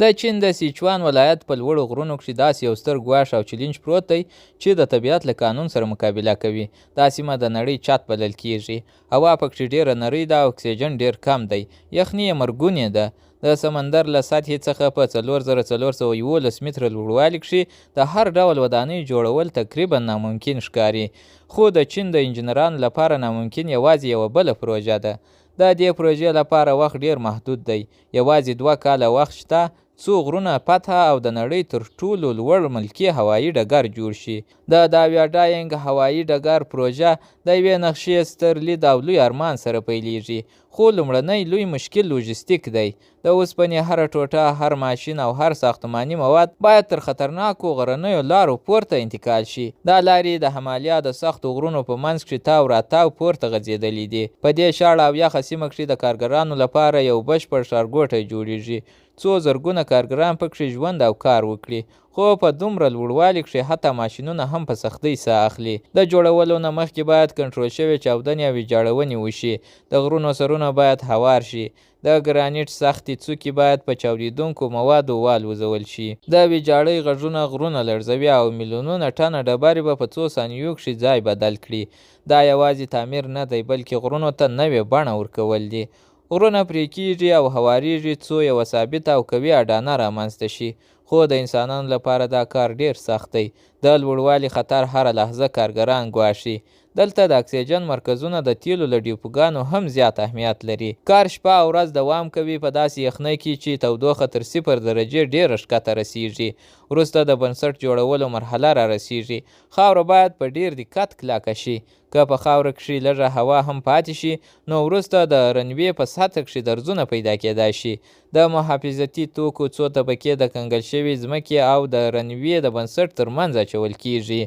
د چین د سیچوان ولایت په لوړو غرونو کښې داسې یو ستر ګواښ او چیلنج پروت دی چې د طبیعت له قانون سره مقابله کوي. دا سیمه د نړۍ چت بلل کیږي. هوا پکښې ډیره نرۍ ده او اکسیجن ډیر کم دی. یخني یې مرګونې ده. د سمندر له سطحې څخه په 4411 متره لوړوالي کښې د هر ډول ودانۍ جوړول تقریبا ناممکن ښکاري. خو د چین د انجینرانو لپاره ناممکن یوازې یوه بله پروژه ده. د دې پروژې لپاره وخت ډیر محدود دی. یوازې 2 کاله وخت شته څو غرونه فتح او د نړۍ تر ټولو لوړ ملکي هوایي ډګر جوړ شي. د داویاډاینګ هوایي ډګر پروژه د یوې نقشې، ستر لید او لوی ارمان سره پیلیږي، خو لومړنی لوی مشکل لوژستیک دی. د اوسپنې هره ټوټه، هر ماشین او هر ساختماني مواد باید تر خطرناکو غرنیو لارو پورته انتقال شي. دا لارې د همالیا د سختو غرونو په منځ کښې تاو راتاو پورته غځېدلې دي. په دې شاړه او یخه سیمه کښې د کارګرانو لپاره یو بشپړ ښارګوټی جوړیږي، څو زرګونه کارګران پکښې ژوند او کار وکړي. خو په دومره لوړوالي کښې حتی ماشینونه هم په سختۍ ساه اخلي. د جوړولو نه مخکې باید کنټرول شوې چاودنې او ویجاړونې وشي. د غرونو سرونه باید هوار شي. د ګرانیټ سختې څوکې باید په چاودیدونکو موادو والوزول شي. د ویجاړۍ غږونه غرونه لړزوي او میلیونونه ټنه ډبرې به په څو ثانیو کښې ځای بدل کړي. دا یوازې تعمیر نه دی، بلکې غرونو ته نوې بڼه ورکول دي. غرونه پرې کیږي او هواریږي څو یوه ثابته او قوي اډانه رامنځته شي. خو د انسانانو لپاره دا کار ډیر سخت دی. د لوړوالي خطر هره لحظه کارګران ګواښي. دلته د اکسیجن مرکزونه د تیلو له ډیپوګانو هم زیات اهمیت لري. کار شپه او ورځ دوام کوي، په داسې یخنۍ کې چې تودوخه تر 0 درجې ډیره ښکته رسیږي. وروسته د بنسټ جوړولو مرحله را رسیږي. خاوره باید په ډیر دقت کلکه شي. که په خاوره کښې لږه هوا هم پاتې شي، نو وروسته د رنوې په سطح کښې درزونه پیدا کیدای شي. د محافظتي توکو څو طبقې د کنګل شوې ځمکې او د رنوې د بنسټ تر منځ اچول کیږي.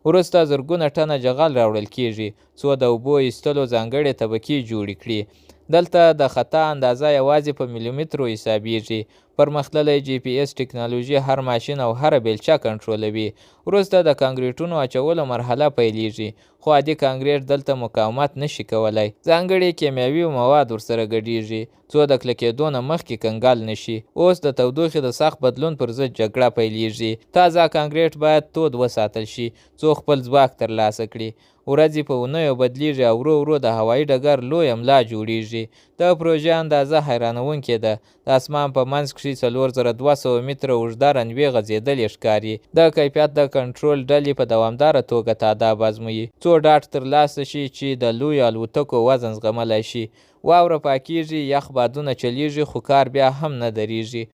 وروسته زرګونه ټنه جغل راوړل کیږي، څو د اوبو ایستلو ځانګړې طبقې جوړې کړي. دلته د خطا اندازه یوازې په میلیمترو حسابیږي. پرمختللی GPS ټکنالوژي هر ماشین او هره بیلچه کنټرولوي. وروسته د کانکریټونو اچولو مرحله پیلیږي، خو عادي کانکریټ دلته مقاومت نشي کولای. ځانګړي کیمیاوي مواد ورسره ګډیږي، څو د کلکېدو نه مخکې کنګل نشي. اوس د تودوخې د سخت بدلون پر ضد جګړه پیلیږي. تازه کانکریټ باید تود وساتل شي، څو خپل ځواک ترلاسه کړي. ورځې په اونیو بدلیږي او ورو ورو د هوایي ډګر لویه ملا جوړیږي. د پروژې اندازه حیرانوونکې ده. د اسمان په منځ کښې 4200 متره اوږده رنوې غځېدلې ښکاري. د کیفیت د کنټرول ډلې په دوامداره توګه تاداب ازمويي، څو ډاډ ترلاسه شي چې د لویو الوتکو وزن زغملی شي. واوره پاکیږي، یخ بادونه چلیږي، خو کار بیا هم نه دریږي.